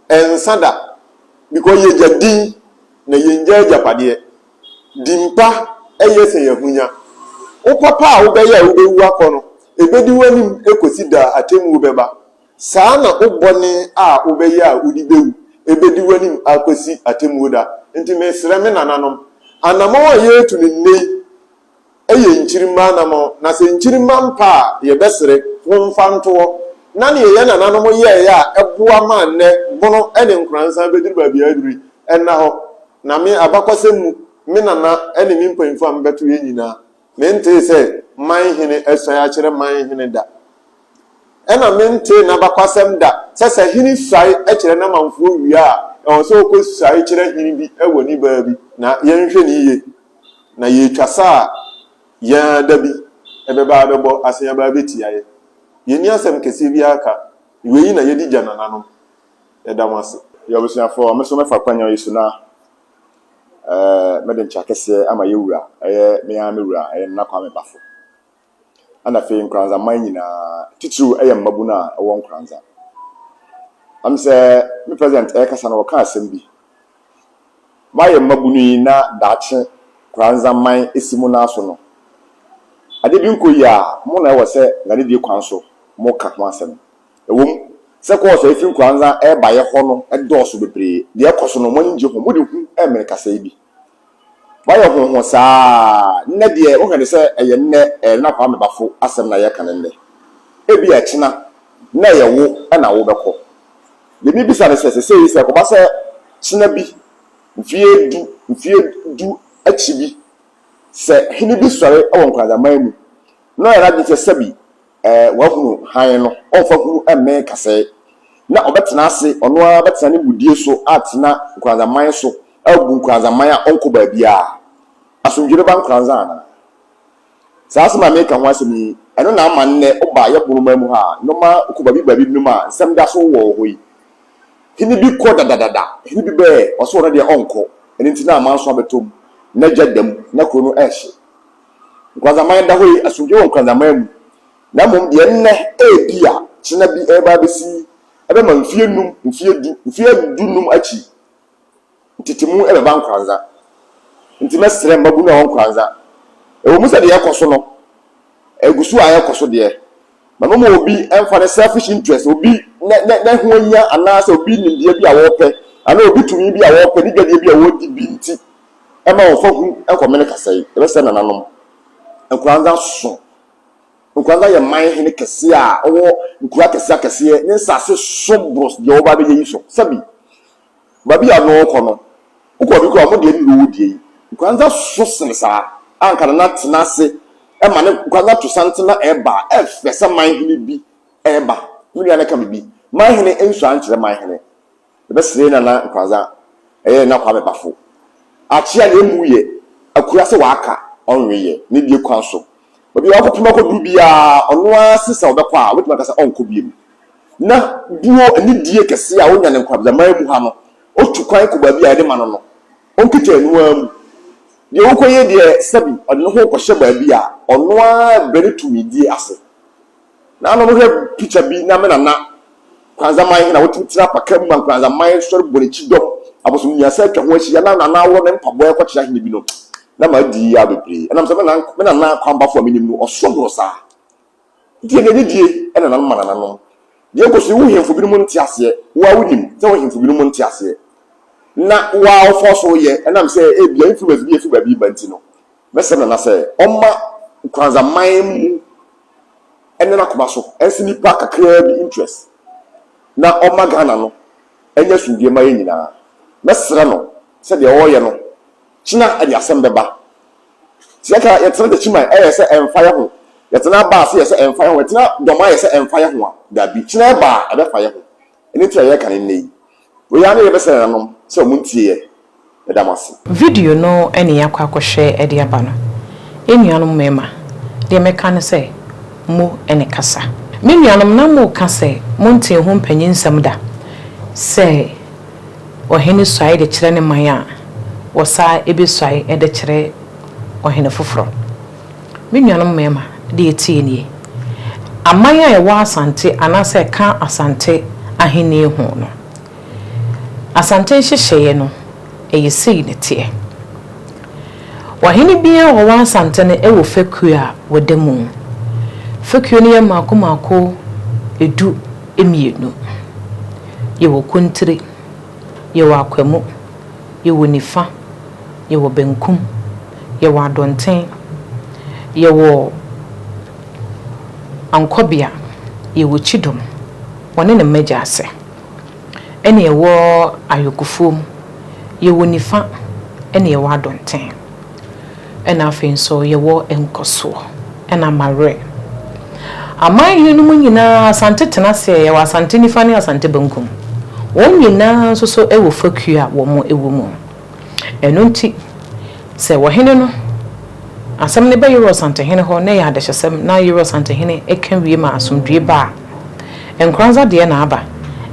ɛnsa da. Because yɛgya din, na yɛngya agyapadeɛ. Din pa yɛ sɛ ahonya. Wo papa a wobɛyɛ a wobɛwu akɔ no, ɛbɛdi w'anim kɔsi da a atemmuo bɛba. Saa na wo bɔne a wobɛyɛ a wode bɛwu bɛdi w'anim akɔsi atemmuo da. Nti mesrɛ me nananom, anammɔn a yɛretu no nnɛ yi yɛ nkyirimma anammɔn, na sɛ nkyirimma mpa a, yɛbɛsrɛ momfa ntoɔ. Na deɛ yɛn nananom yɛeɛ a ɛboa maa nnɛ Bono ne Nkoransan bɛduru baabi a aduru yi, ɛnna hɔ. Na me abakɔsɛm mu, me nana ne me mpanyimfo a mebɛtoeɛ nyinaa, mentee sɛ man hene asuae akyerɛ man hene da. Ɛna mentee n'abakwasɛm da sɛ sɛ hene suae kyerɛ n'amanfoɔ wie a, ɛwɔ sɛ ɔkɔsuae kyerɛ hene bi wɔ ne baa bi. Na yɛnhwɛ no yie, na yɛretwa sa a, yɛn ara da bi ɛbɛba abɛbɔ asen aba abɛtia yɛn. Yɛnni asɛm kɛseɛ biara ka, wei na yɛde gya nananom. Yɛda mo ase. Yɛ abusuafoɔ, me nso mɛfa kwan yi so na mede nkyea kɛseɛ ama yɛ wura, ɛyɛ me ara me wura, ɛyɛ Nana Kwame Bafo. Ɛna afei Nkoranza man nyinaa, titiriw ɛyɛ mmabunu a ɛwɔ Nkoranza. Am sɛ me president ɛrekasa no ɔka asɛm bi. Moayɛ mmabunu yi na daakye Nkoranza man esi mo nan so no, ade bi nkɔ yie a, mo na ɛwɔ sɛ n'anidie kwan so moka ho asɛm. Ɛwom sɛ kɔɔso a efi Nkoranza reba yɛ hɔ no dɔɔso bebree, deɛ ɛkɔ so no, mo ani ngye ho, mode hu remene kasayi bi. Moayɛ honho saa ara. Nnɛ deɛ, wohwɛ no sɛ ɛyɛ nnɛ, ɛyɛ Nana Kwame Bafo asɛm na yɛreka no nnɛ. Ebia ɛkyena na ɛyɛ wo na wobɛkɔ. Deɛ mebisa ne sɛ, seesei sɛ ɛkɔba sɛ kyena bi, mfeɛ du, mfeɛ du akyi bi, sɛ hene bi sɔre wɔ Nkoranzaman mu na ɔyɛ n'adwene sɛ sɛbi Ɛɛ, wahunu hann no, ɔmfa hunu mmɛn kasɛe, na ɔbɛtena ase, ɔno ara bɛtena ne mudie so atena Nkoranzaman so, abu Nkoranzaman a ɔnkɔ baabiara. Asomdwoe bɛba Nkoranza anaa? Saa asɛm a mereka ho asɛm yi, ɛno na ama nnɛ woba yɛn boroma mu ha a, nnoɔma wokɔ baabi baabi binom a, nsɛm da so wɔ hɔ yi. Hene bi kɔ dadadada, hene bi bɛɛ, ɔse ɔno deɛ ɔnkɔ, ɛno nti na amanso abɛtɔ mu, na gya da mu, na kuro no ɛrehye. Nkoranzaman da hɔ yi, asomdwoe wɔ Nkoranzaman mu, na mmom deɛ nnɛ ebia kyena bi ɛreba abɛsi yi ɛbɛma mfeɛ num, mfeɛ du, mfeɛ du num akyi ntetemu ɛbɛba Nkoranza. Nti mɛsrɛ mmabunu a ɛwɔ Nkoranza, ɛwɔ mu sɛ deɛ ɛrekɔ so no, ɛgu so a ɛrekɔ so deɛ, ma mɛma obi ɛmfa ne selfish interest, obi ne ne ne ho anya anaasɛ obi nimdeɛ bi a wɔrepɛ, anaa obi tumi bi a wɔrepɛ, ne dwadie bi a wɔredi bi nti, Ɛma wɔfa hu kɔmene kasa yi, yɛbɛsrɛ nananom. Nkoranza so. Nkoranza yɛ man hene kɛseɛ a ɔwɔ nkuro akɛseɛ akɛseɛ ne nsase so boro deɛ wɔba abɛyɛ yi so. Sɛbi, baabi a ɔno rekɔ no, wokɔ baabi koraa a wɔn deɛ ne wɔ deɛ yi. Nkoranza so sene saa a anka nana tena ase ma ne Nkoranza to santene na ɛreba a, ɛfɛ sɛ man hene bi reba. Me nua no ka biribi, man hene nsua nkyerɛ man hene. Yɛbɛsrɛ Nana Nkoranza ɛyɛ Nana Kwame Bafo akyea na emu yɛ akura sɛ waka ɔnwe yɛ ne die kwan so. Baabi a wakɔpem akɔduru biara ɔno ara se sɛ ɔbɛkɔ a ɔbɛtumi aka sɛ ɔnkɔ biom. Na buo anidie kɛseɛ a ɔnya no Nkoranzaman mu ha no ɔtu kwan kɔ baabi a yɛde ma no no ɔnkita ɛno ara mu. Deɛ ɔrekɔyɛ deɛ sɛbi ɔde ne ho rekɔhyɛ baabi a ɔno ara brɛ ne tumidie ase. Nanom hwɛ picture bi na me nana Kwanzaman hena wotumi tena apaka mu ma Nkranzaman sɔre bɔ n'akyi dɔm abosom nnuasa atwa ho ahyia na nana aworɔ ne mpaboa ɛkɔkyerɛ ahene bi no na madi yaw bebree ɛnam sɛ me nana me nana Kwanbafo a menim no ɔso boro saa nti yɛde anidie ɛna nananom ma nananom deɛ ɛkɔ so yi wo hemfo binom nte aseɛ wo a wonim sɛ wo hemfo binom nte aseɛ na wo a wofɔ so yɛ ɛnam sɛ ebia influence bi efi baabi ba nti no mɛsrɛ nana sɛ ɔmma Nkranzaman mu ɛne n'akoma so ɛnse nipa kakraa bi interest na ɔma Ghana no ɛnyɛ asomdwie ma yɛn nyinaa. Mɛsrɛ no sɛ deɛ ɔreyɛ no kyena ɛde asɛm bɛba. Sɛ yɛka yɛtena Techiman ɛyɛ sɛ ɛmfa yɛ ho, yɛtena Abaase yɛ sɛ ɛmfa yɛ ho, yɛtena Dɔma yɛ sɛ ɛmfa yɛ ho a, dabi, kyena ɛba a ɛbɛfa yɛ ho. Ɛno nti na yɛreka no nnɛ yi. Wei ara ne yɛbɛsrɛ nananom sɛ wɔn ntie yɛ. Meda mo ase. Video no ne yɛakɔ akɔhwɛ de aba no. Anuanom mmarima, deɛ mɛka ne sɛ, mo ne kasa. Me nuanom, na moreka sɛ montee ho mpanyinsɛm da, sɛ ɔhene suae de kyerɛ ne man a, wɔsan bɛsuae de kyerɛ ɔhene foforɔ. Me nuanom mmarima, deɛ ɛteɛ nie, Aman a ɛwɔ Asante anaasɛ ɛka Asante ahennie ho no, Asante nhyehyɛeɛ no, ɛyɛ sei na ɛteɛ. Ɔhene biara a ɔwɔ Asante no wɔ fekuo a wɔda mu. Fekuo no yɛ mmaako mmaako du mmienu. Yɛwɔ Kontire, yɛwɔ Akwamu, yɛwɔ Nifa, yɛwɔ Benkum, yɛwɔ Adonten, yɛwɔ Ankɔbea, yɛwɔ Kyidom, wɔne ne mma gya ase. Ɛna ɛwɔ Ayokofuom, yɛwɔ Nifa ɛna yɛwɔ Adonten. Ɛna afei nso yɛwɔ Nkɔsoɔ ɛna Mawerɛ. Aman henom nyinaa Asante tena ase a yɛwɔ Asante Nifa ne Asante Benkum. Wɔn nyinaa nso so wɔ fakuo a wɔn wɔ mu. Ɛno nti, sɛ ɔhene no asɛm no ba Yerua Ɔsantehene hɔ na ɛyɛ adehyesɛm na Yerua Ɔsantehene ka wie ma asomdwoeɛ ba a, Nkoranza deɛ na aba,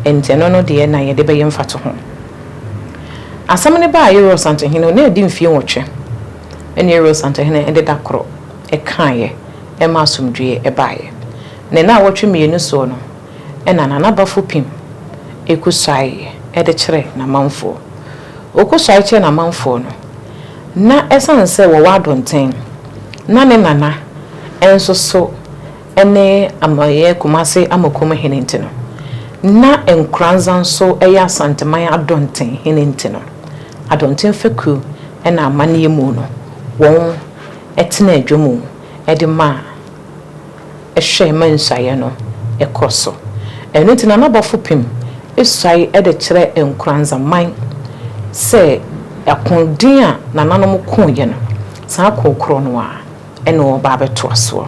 enti ɛno no deɛ na yɛde bɛyɛ mfatoho. Asɛm no baa Yerua Ɔsantehene hɔ na adi mfeɛ nwɔtwe ɛna Yerua Ɔsantehene de da koro kaeɛ ma asomdwoeɛ baeɛ. Ne nnawɔtwe mmienu soɔ no, ɛna Nana Bafo Pim kɔsuaeɛ de kyerɛɛ n'amanfoɔ. Ɔkɔsuae kyerɛɛ n'amanfoɔ no, na ɛsiane sɛ wɔwɔ Adonten, na ne nana nso so ne Amayɛ Kumase Amakom hene nti no, na Nkoranza nso yɛ Asanteman Adonten hene nti no, Adonten fekuo na amanneɛ mu no, wɔtenaa dwa mu de maa hwɛ ma nsuaeɛ no kɔ so. Ɛno nti Nana Bafo Pim suae de kyerɛ Nkoranza man sɛ akoden a nananom koeɛ no, saa ko korɔ no ara na wɔreba abɛtoa soɔ.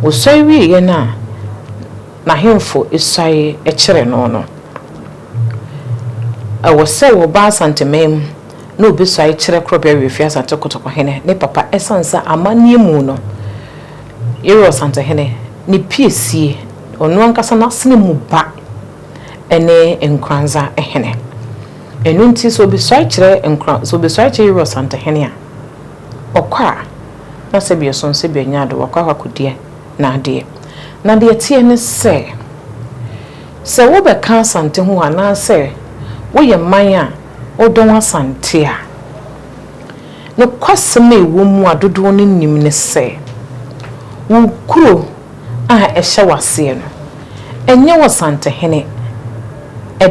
Wɔsuae wieeɛ no a n'ahemfo suae kyerɛ no no, ɛwɔ sɛ wɔba Asanteman mu na wɔbɛsuae kyerɛ Korɔbea Werɛfie Asante Kotoko-hene ne papa ɛsiane sɛ amanneɛ mu no, Yerua Ɔsantehene, ne piesie, ɔno ankasa n'asene mu ba ne Nkoranza hene. Ɛno nti sɛ obesuae kyerɛ Nkora, sɛ obesuae kyerɛ Yerua Ɔsantehene a, ɔkɔ a, na sɛbi ɔso sɛbi ɔnyɛ ade, wakɔ akɔdi n'adeɛ. Na deɛ ɛteɛ ne sɛ, sɛ wobɛka Asante ho anaasɛ woyɛ man a wodɔn Asante a, Nokwasɛm a ɛwɔ mu a dodoɔ no nnim ne sɛ, wo kuro a ɛhyɛ w'aseɛ no, ɛnyɛ Ɔsantehene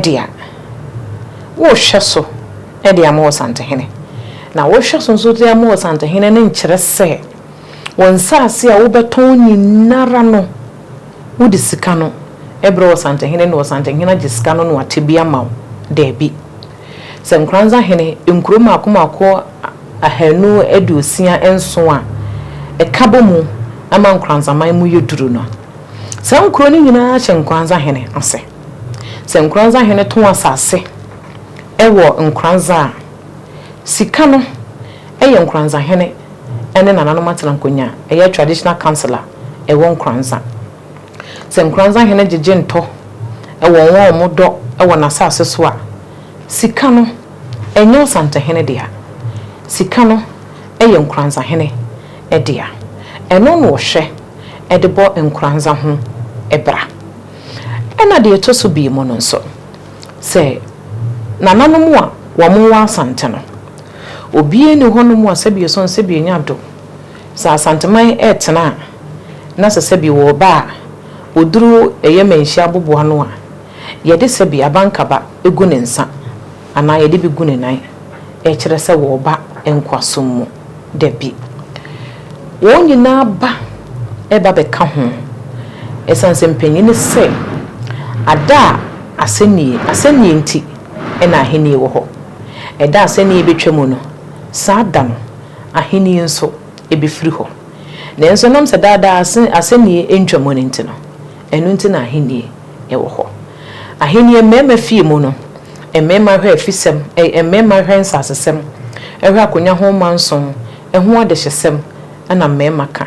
dea. Worehwɛ so de ama Ɔsantehene. Na wohwɛ so nso de ama Ɔsantehene no nkyerɛ sɛ wo nsase a wobɛtɔn nyinara no, wode sika no brɛ Ɔsantehene na Ɔsantehene agye sika no na wate bi ama wo. Daabi. Sɛ Nkoranza hene, nkuro mmaako mmaako 267 a ɛka bɔ mu ma Nkoranzaman mu yɛ duru no, saa nkuro no nyinaa hyɛ Nkoranza hene ase. Sɛ Nkoranza hene tɔn asase wɔ Nkoranza a, sika no yɛ Nkoranza hene ne nananom atena nkonya, ɛyɛ traditional council a ɛwɔ Nkoranza. Sɛ Nkoranza hene gyegye ntɔ wɔ wɔn a wɔdɔ wɔ n'asase so a, sika no, ɛnyɛ Ɔsantehene dea. Sika no yɛ Nkoranza hene dea. Ɛno na ɔhwɛ de bɔ Nkoranza ho bra. Ɛna deɛ ɛtɔ so biemu no nso, sɛ nananom a wɔwɔ Asante no, obiara nni hɔnom a sɛbi ɔsɔn sɛbi ɔnya do, Sɛ Asanteman retena a, na sɛ sɛbi wɔreba a, wɔduru ɛyɛ manhyia aboboano a, yɛde sɛbi abankaba gu ne nsa anaa yɛde bi gu ne nan, ɛkyerɛ sɛ wɔreba nkoasom mu. Dabi. Wɔn nyinaa ba ba bɛka ho. Ɛsiane sɛ mpanyin se ada a asɛnnie, asɛnnie nti na ahennie wɔ hɔ. Ɛda a asɛnnie bɛtwa mu no, saa da no, ahenni nso bɛfiri hɔ. Nanso ɛnam sɛ daa daa asɛnnie ntwa mu no nti no, ɛno nti na ahennie wɔ hɔ. Ahennie mmarima fie mu no, mmarima hwɛ afisɛm, mmarima hwɛ nsasesɛm. hwɛ akonnwa ho manso ho adehyesɛm na mmarima ka.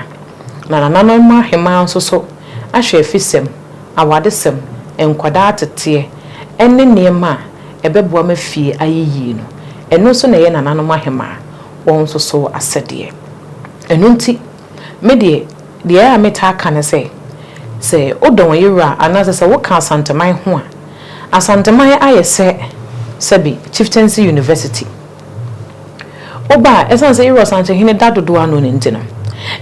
Na nananom ahemaa nso so ahwɛ afisɛm, awadesɛm, nkwadaa ateteɛ ne nneɛma a ɛbɛboa ma fie ayɛ yie no, ɛno nso na ɛyɛ nananom ahemaa wɔn nso so asɛdeɛ. Ɛno nti, me deɛ, deɛ ɛyɛ a metaa ka ne sɛ, sɛ wodɔ wo yere a anaasɛ sɛ woka Asanteman ho a, Asanteman ayɛ sɛ sɛbe Chieftaincy University. Woba a, ɛsiane sɛ Eros Ankyehene da dodoɔ ano no nti no,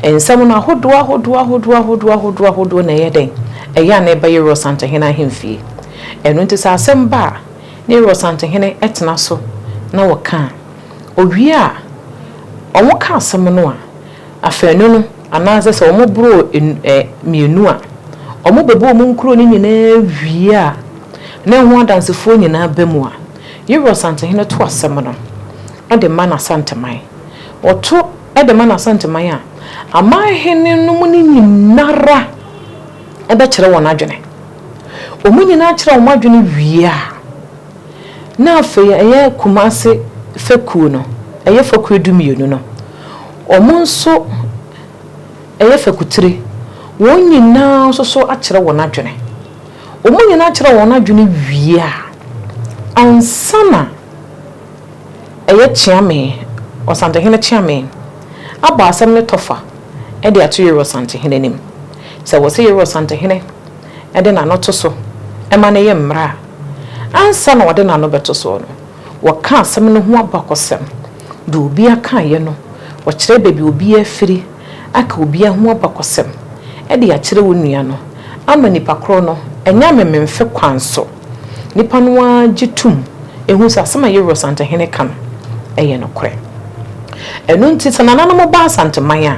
nsɛm no ahodoɔ ahodoɔ ahodoɔ ahodoɔ ahodoɔ ahodoɔ na ɛyɛ dɛn? Ɛyɛ a na ɛba Eros Ankyehene ahemfie. Ɛno nti sɛ asɛm ba a, na Eros Ankyehene tena so na wɔka a, ɔwie a, wɔka asɛm no a, Afanu no, anaasɛ sɛ wɔboro mmienu a, wɔbɛbɔ wɔn nkuro no nyinaa wie a, na ɛho adansefoɔ nyinaa ba mu a, Yeru Asantehene to asɛm no de ma n'Asanteman. Ɔto de ma n'Asanteman a, amanhene nom no nyinara bɛkyerɛ wɔn adwene. Wɔn nyinaa kyerɛ wɔn adwene wie a, Na afei ɛyɛ Kumase fekuo no, ɛyɛ fekuo dumienu no, wɔn nso ɛyɛ fekutire, wɔn nyinaa nso so akyerɛ wɔn adwene. Wɔn nyinaa kyerɛ wɔn adwene wie a, ansa na ɛyɛ Kyeame, Ɔsantehene Kyeame abɔ asɛm no tɔfa de ato Yero Ɔsantehene anim. Sɛ wɔse Yero Ɔsantehene de n'ano to so ma no yɛ mmara a, ansa na ɔde n'ano bɛto soɔ no, wɔka asɛm no ho abakɔsɛm, deɛ obiara kaeɛ no, wɔkyerɛ baabi a obiara firi, aka obiara ho abakɔsɛm de akyerɛ wo nua no ama nipa korɔ no, ɛnyɛ amememfe kwan so, nipa no ara gye tom hu sɛ asɛm a Yewura Ɔsantehene ka no yɛ nokorɛ. Ɛno nti sɛ nananom ba Asanteman a,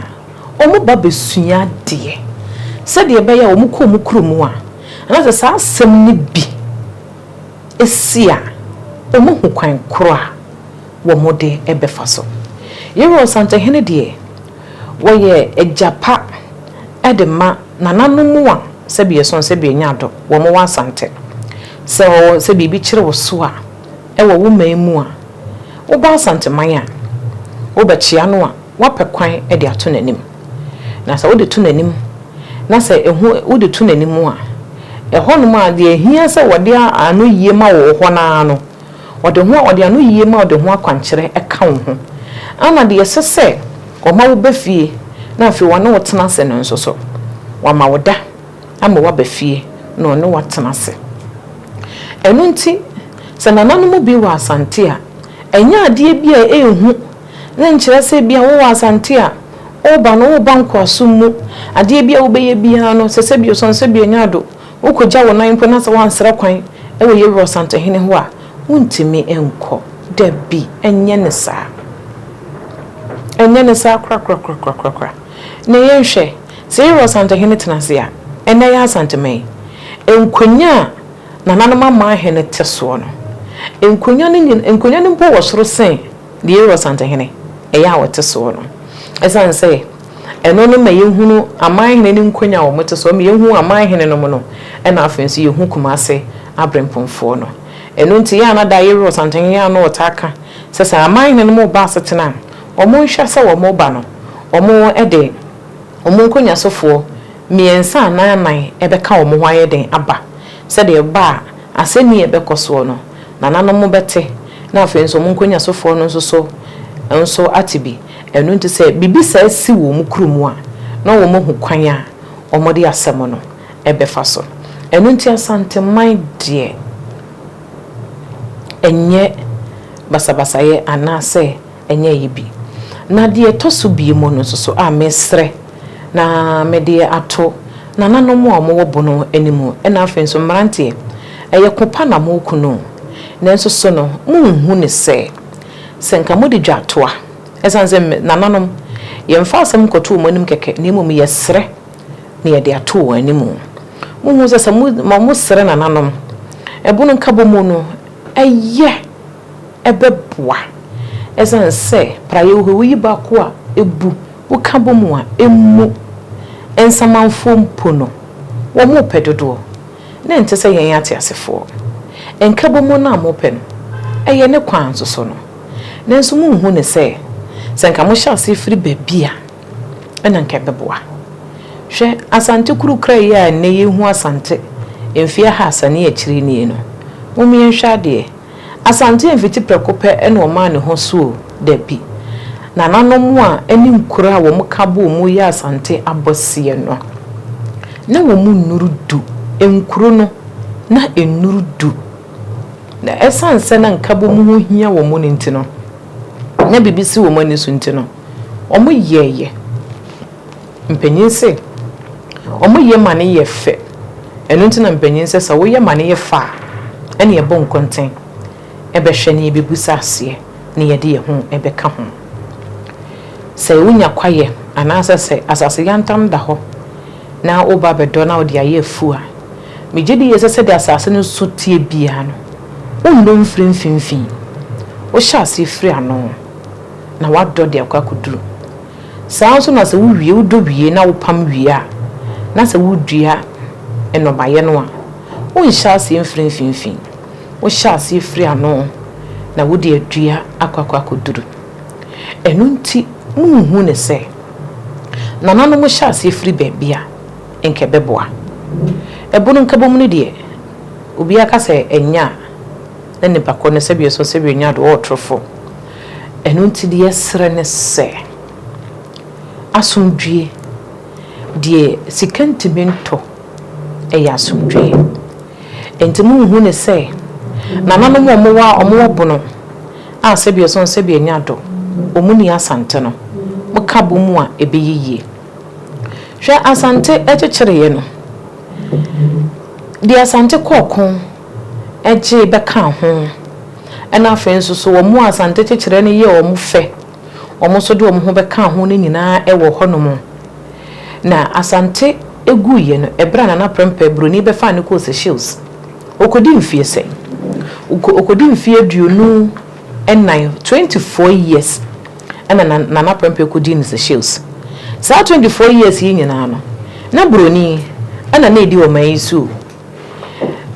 Wɔba bɛsua adeɛ sɛdeɛ ɛbɛyɛ a wɔkɔ wɔn kuro mu a, anaasɛ saa asɛm no bi si a, wɔahu kwan korɔ a wɔde bɛfa so. Yeroa Ɔsantehene deɛ, wɔyɛ agya pa de ma nananom a sɛbi ɛsɔn sɛbi ɛnyɛ adɔ, wɔwɔ Asante. Sɛ ɔwɔ sɛ biribi kyere wo so a, wɔ wo man mu a, woba Asanteman a, wobɛkyea no a, woapɛ kwan de ato n'anim. Na sɛ wode to n'anim, na sɛ ɛho wode to n'anim a, ɛhɔnom a deɛ ɛhia sɛ wɔde anoyie ma wo wɔ hɔ no ara no, ɔde ho ɔde anoyie ma ɔde ho akwankyerɛ ka wo ho. Ɛna deɛ ɛsɛ sɛ ɔma wo ba fie na afei ɔne wo tena ase no nso so, wama wo da ama woaba fie na ɔne wo atena ase. Ɛno nti, sɛ nananom bi wɔ Asante a, ɛnyɛ adeɛ bi a ɛyɛ hu Na nkyerɛ sɛ ebia wowɔ Asante a, woreba no, woreba nkoasom mu. Adeɛ bi a wobɛyɛ biara no, sɛ sɛbi ɔsɔn sɛbi ɔnyɛ ado, wokɔgya wo nan mpo na sɛ woansrɛ kwan wɔ Yɛwura Ɔsantehene hɔ a, wontumi nkɔ. Dabi, ɛnyɛ no saa. Ɛnyɛ no saa korakorakorakorakora. Na yɛnhwɛ, sɛ Yɛwura Ɔsantehene tena ase a, ɛnnɛ yɛ Asanteman yi, nkonya a nananom amanhene te soɔ no, nkonya no nyina, nkonya no mpo wɔ soro sen Deɛ Aaron Asantehene ɛyɛ a ɔte soɔ no, ɛsiane sɛ ɛno no ma yɛhunu amanhene no nkonya a wɔte soɔ, ɛma yɛhu amanhene nom no, ɛna afei nso yɛhu Kumase aberempɔnfoɔ no. Ɛno nti yɛ a na da Aaron Asantehene yɛ a na ɔtaa ka sɛ sɛ amanhene nom reba asetena a, wɔnhwɛ sɛ wɔreba no, wɔde wɔn nkonyasofoɔ mmiɛnsa anaa nnan bɛka wɔn ho ayɛ den aba, sɛdeɛ ɛba a asɛnni a ɛbɛkɔ soɔ no, Nananom bɛte, na afei nso wɔn nkonyasofoɔ no nso so nso ate bi. Ɛno nti sɛ biribi saa si wɔ wɔn kuro mu a, na wɔahu kwan a wɔde asɛm no bɛfa so. Ɛno nti Asanteman deɛ, ɛnyɛ basabasayɛ anaasɛ ɛnyɛ ayi bi. Na deɛ ɛtɔ so bio no nso so a mesrɛ na mede ato nananom a wɔwɔ bono anim ɛna afei nso mmeranteɛ, ɛyɛ ko pa na moreko no o, nanso so no monhu no sɛ, sɛ nka mode dwatoa, ɛsiane sɛ nananom, yɛmfa asɛm nkɔto wɔn anim kɛkɛ na mmom yɛsrɛ na yɛde ato wɔn anim. Monhu sɛ sɛ mosrɛ nananom, ɛbono nkabɔmu no, ɛyɛ. ɛbɛboa. Ɛsiane sɛ praeɛ wɔ hɔ yi, woyi baako a, ɛbu, woka bɔ mu a, ɛmmu. Nsamanfoɔ mpo no, wɔpɛ dodoɔ, na ɛnte sɛ yɛn ateasefoɔ. Nkabɔmu no a mopɛ no, ɛyɛ ne kwan nso so no. Nanso monhu no sɛ, sɛ nka mohyɛ aseɛ firi baabi a, ɛna nka ɛbɛboa. Hwɛ, Asante kuru kra yi a nnɛ yɛhu Asante mfeɛ ahasa ne akyiri nie no, mom yɛnhwɛ adeɛ. Asante amfiti prɛko pɛ na ɔmaa ne ho so o, dabi. Nananom a ɛne nkuro a wɔka bɔɔ mu yɛ Asante abɔseɛ no, na wɔn nnuru du, nkuro no, na ɛnnuru du. Na ɛsiane sɛ na nkabom ho hia wɔn no nti no, na biribi si wɔn ani so nti no, wɔyɛeɛ. Mpanyin se, wɔyɛ ma no yɛ fɛ. Ɛno nti na mpanyin sɛ, sɛ woyɛ ma no yɛ fɛ a, ɛne yɛbɔ nkɔntɛn bɛhwɛ na yɛbɛbusa aseɛ na yɛde yɛn ho bɛka ho. Sɛ wonya kwaeɛ anaasɛ sɛ asase yantam da hɔ na woba abɛdɔ na wode ayɛ afuo a, megye di yie sɛ sɛdeɛ asase no so teɛ biara no, wonnɔ mfiri mfimfini. Wohyɛ aseɛ firi ano na woadɔ de akɔ akɔduru. Saa ara nso na sɛ wowie, wodɔ wie na wopam wie a, na sɛ woredua nnɔbaeɛ no a, wonhyɛ aseɛ mfiri mfimfini. Wohyɛ aseɛ firi ano na wode adua akɔ akɔ akɔduru. Ɛno nti monhu no sɛ, nananom hyɛ aseɛ firi baabi a, nka ɛbɛboa. Ɛbono nkabom no deɛ, obiara ka sɛ ɛnyɛ a, na nipa korɔ no sɛdeɛ ɔsɔ sɛdeɛ ɔnya do, ɔwɔ torofo. Ɛno nti deɛ yɛsrɛ ne sɛ, asomdwoeɛ, deɛ sika ntumi ntɔ, ɛyɛ asomdwoeɛ. Enti monhu no sɛ, nananom a wɔwɔ a wɔwɔ bono a sɛdeɛ ɔsɔ sɛdeɛ ɔnya do, wɔn nni Asante no, moka bɔ mu a ɛbɛyɛ yie. Hwɛ Asante kyekyereeɛ no, deɛ Asante kɔɔ ko gyee bɛkaa ho, ɛna afei nso so wɔn a Asante kyekyerɛ no yɛɛ wɔn fɛ, wɔn nso de wɔn ho bɛkaa ho no nyinaa wɔ hɔnom. Na Asante guiɛ no, ɛberɛ a Nana Prempeh, Buroni bɛfaa no kɔɔ Seychelles, ɔkɔdii mfeɛ sɛn? Ɔkɔdii mfeɛ 24, 24 years, ɛna Nana Prempeh kɔdii no Seychelles. Saa 24 years yi nyinaa no, na Buroni ɛna na ɛdi ɔman yi so o.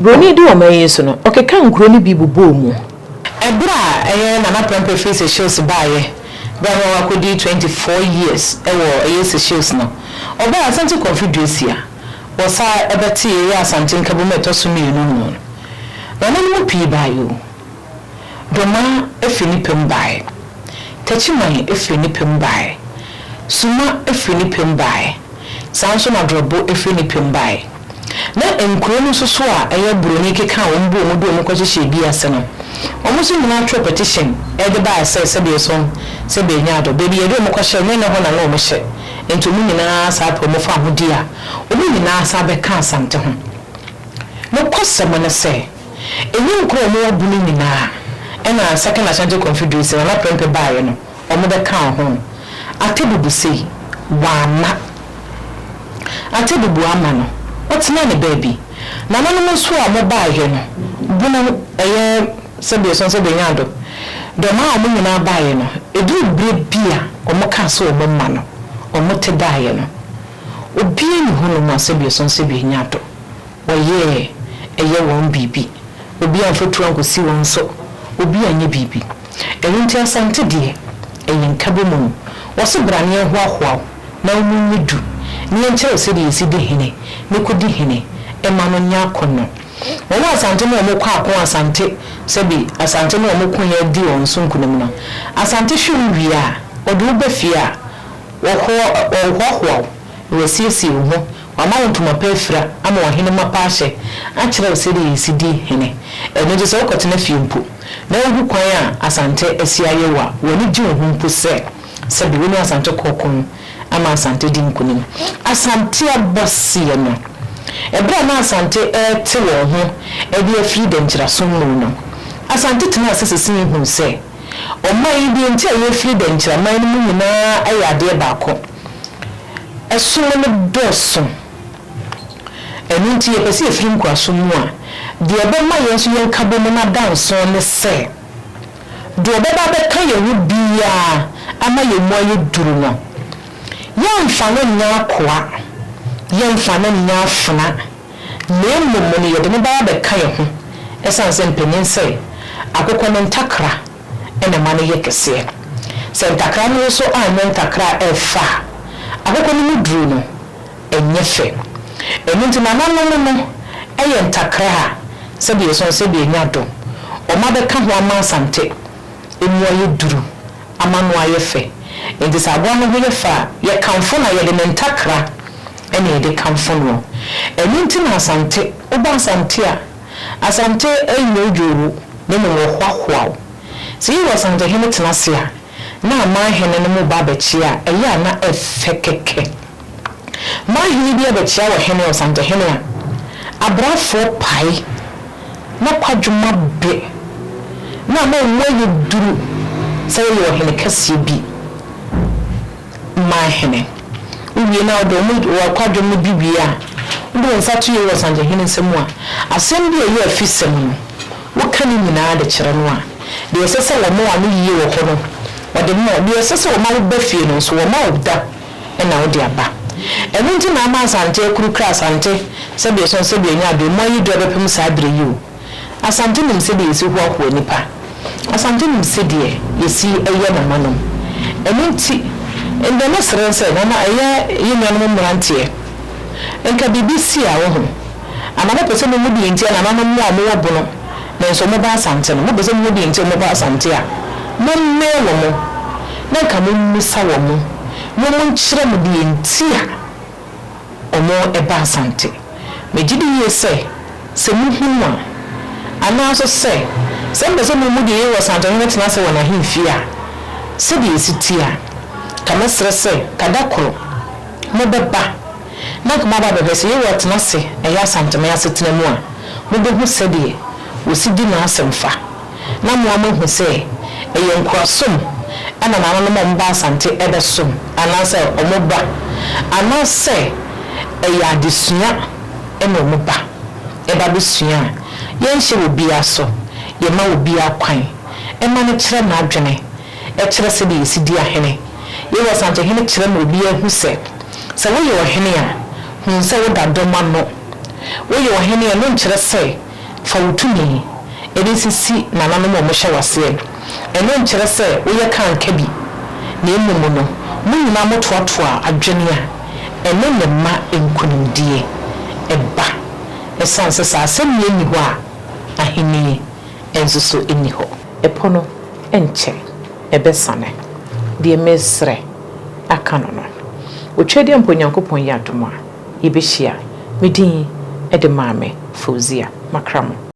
Buroni di ɔman yi so no, ɔkekaa nkuro no bi bobɔɔ mu. Ɛberɛ a ɛyɛ Nana Prempeh firi Seychelles baeɛ, berɛ a na wakɔdi 24 years wɔ ɛyɛ Seychelles no, ɔbaa Asante Confederacy a wɔsan bɛtee ɛyɛ Asante Nkabom a ɛtɔ so mmienu no mu no, nananom pii baeɛ o. Domaa firi ne pɛ mu baeɛ. Takyiman firi ne pɛ mu baeɛ. Suma firi ne pɛ mu baeɛ. Saa ara nso na Drɔbo firi ne pɛ mu baeɛ. Na nkuro no nso so a ɛyɛ buroni kekaa wɔn bɔɔ mu de wɔn kɔhyehyɛɛ bi ase no, wɔn nso nyinaa twerɛ petition de baeɛ sɛ sɛdeɛ ɛsɔ sɛ bɛnya adɔ. Baabi yɛde wɔn kɔhyɛɛ no, na ɛnyɛ hɔ na na wɔhyɛ. Enti wɔn nyinaa saa pɛ wɔn fahodie a, wɔn nyinaa san bɛkaa Asante ho. Nokwasɛm ne sɛ, ɛnyɛ nkuro a wɔwɔ Bono nyinaa na Second Ashanti Confederacy, Nana Prempeh baeɛ no, wɔbɛkaa ho. Atebubu sei, wamma. Atebubu amma no, ɔtenaa ne baabi. Nananom nso a wɔbaeɛ no, Bono, ɛyɛ sɛdeɛ ɛsɔ sɛ bɛnya ado, dɔm a wɔn nyinaa baeɛ no, ɛduruu berɛ bi a wɔkaa sɛ wɔmma no, wɔte daeɛ no, obiara nni hɔnom a sɛdeɛ ɛsɔ sɛ bɛnya ado. Wɔyɛɛ ɛyɛ wɔn biribi. Obi amfa tuo ankɔsi wɔn so, obi anyɛ biribi. Ɛno nti Asante deɛ, ɛyɛ nkabɔmu. Wɔse bra na yɛnhoahoa wo na wo mu nyɛ du, na yɛnkyerɛ wo sɛdeɛ yɛsi di hene na kɔdi hene ma no nyɛ akɔnnɔ. Wɔn a Asante ne wɔn kɔ ako Asante sɛbi Asante ne wɔn koeɛ di wɔn so nkunim no, Asante hwe wo wie a, ɔde wo ba fie a, wɔhoa wɔhoahoa wo na wɔasiesie wo ho Wama wo ntoma pa afira, ama wo ahenemma pa ahyɛ, akyerɛ wo sɛdeɛ yɛsi di hene. Ɛno nti sɛ wokɔtena fie mpo, na wohu kwan a Asante asi ayɛ wo a, w'ani gye wo ho mpo sɛ, sɛbe wo ne Asante kɔɔ ko ama Asante dii nkonim. Asante abɔseɛ no, ɛberɛ a na Asante rete wɔn ho de afiri dɛnkyirasom mu no, Asante tenaa ase sesee huu sɛ, ɔman yi deɛ nti a yɛrefiri dɛnkyiraman no mu nyinaa yɛ adeɛ baako. Ɛsom no dɔɔso. Ɛno nti yɛpɛ sɛ yɛfiri nkoasom mu a, deɛ ɛbɛma yɛn nso yɛn nkabom no ada nso ne sɛ, deɛ ɔbɛba abɛka yɛn ho biara ama yɛn mu ayɛ duru no, yɛmfa no nyɛ akoa, yɛmfa no nyɛ afena, na mmom no yɛde no bɛba abɛka yɛn ho, ɛsiane sɛ mpanin sɛ, akokɔ no ntakra. na ɛma no yɛ kɛseɛ. Sɛ ntakra no nso anyɛ ntakra a ɛfa a, akokɔ no mu duru no, ɛnyɛ fɛ. Ɛno nti nananom no yɛ ntakra a sɛdeɛ ɛsɔn sɛdeɛ ɛnya do, wɔn abɛka ho ama Asante mu ayɛ duru ama no ayɛ fɛ. Enti sɛ aboa no ho yɛ fɛ a, yɛkamfo no a, yɛde ne ntakra na yɛde kamfo noɔ. Ɛno nti na Asante, woba Asante a, Asante nnwoodwoo wo, na mmom wɔhoahoa wo. Sɛ yɛwɔ Asantehene tena ase a, na aman hene no mo ba abɛkyea a, ɛyɛ a na ɛfɛ kɛkɛ. Man hene bi abɛkyea ɔhene, Ɔsantehene a, abrafoɔ pae, na kwadwom abe, na ama wɔn mu ayɛ duru sɛ woyɛ ɔhene kɛseɛ bi. Man hene. Wowie na wode wɔn wɔ kwadwom no bi wie a, wode wo nsa to Yehowa Ɔsantehene nsa mu a, asɛm bi a ɛyɛ afisɛm no, woka ne nyinaa de kyerɛ no a, deɛ ɛsɛ sɛ wɔma wo ano yie wɔ hɔ no, wɔde ma wo. Deɛ ɛsɛ sɛ wɔma wo ba fie no nso, wɔma wo da na wode aba. Ɛno nti na ama Asante akurukura Asante sɛdeɛ ɛsɔn sɛdeɛ ɛnya adeɛ, mu ayɛ duru abɛpem saa berɛ yi o. Asante nim sɛdeɛ yɛsi hoahoa nnipa. Asante nim sɛdeɛ yɛsi yɛ nananom. Ɛno nti, ndɛ mɛsrɛ sɛ nana ɛyɛ yɛn nuanom mmeranteɛ, nka biribi si a woho, anaa mopɛ sɛ mohu deɛ nti a nananom mo a mowɔ Bono nanso moba Asante no, mopɛ sɛ mohu deɛ nti a wɔba Asante a, mommɛn wɔn na nka mommisa wɔn na wɔnkyerɛ mo deɛ nti a wɔba Asante. Megye di yie sɛ, sɛ mohu no a, anaa nso sɛ, sɛ mopɛ sɛ mohu deɛ Yehowa Asantehene tena ase wɔ n'ahemfie a, sɛdeɛ ɛsi teɛ a, ka mɛsrɛ sɛ, ka da koro mobɛba na anka moaba abɛhwɛ sɛ Yehowa tena ase ɛyɛ Asanteman asetena mu a, mobɛhu sɛdeɛ wɔsi di n'asɛm fa, na mo ara moahu sɛ ɛyɛ nkoasom na nananom a wɔba Asante bɛsom anaasɛ wɔba, anaasɛ ɛyɛ adesua na wɔba ba bɛsua a, yɛnhyɛ obiara so, yɛma obiara kwan ma no kyerɛ n'adwene, kyerɛ sɛdeɛ yɛsi di ahene. Yehowa Asantehene kyerɛ ma obiara hu sɛ, sɛ woyɛ ɔhene a, hu sɛ woda dɔm ano. Woyɛ ɔhene a, ɛno nkyerɛ sɛ fa wo tumi de sisi nananom a wɔhyɛ w'aseɛ. Ɛno nkyerɛ sɛ woyɛ kankabi, na mmom no, mo nyinaa motoatoa adwene a ɛno na ɛma nkonimdie ba. Ɛsiane sɛ sɛ asɛnnie nni hɔ a, ahennie nso so nni hɔ. Ɛpo no nkyɛ ɛbɛsane. Deɛ meresrɛ aka no no, Otwadeɛ mpo Onyankopɔn yɛ adom a, yɛbɛhyia. Me din de Maame Fauzia Makramo.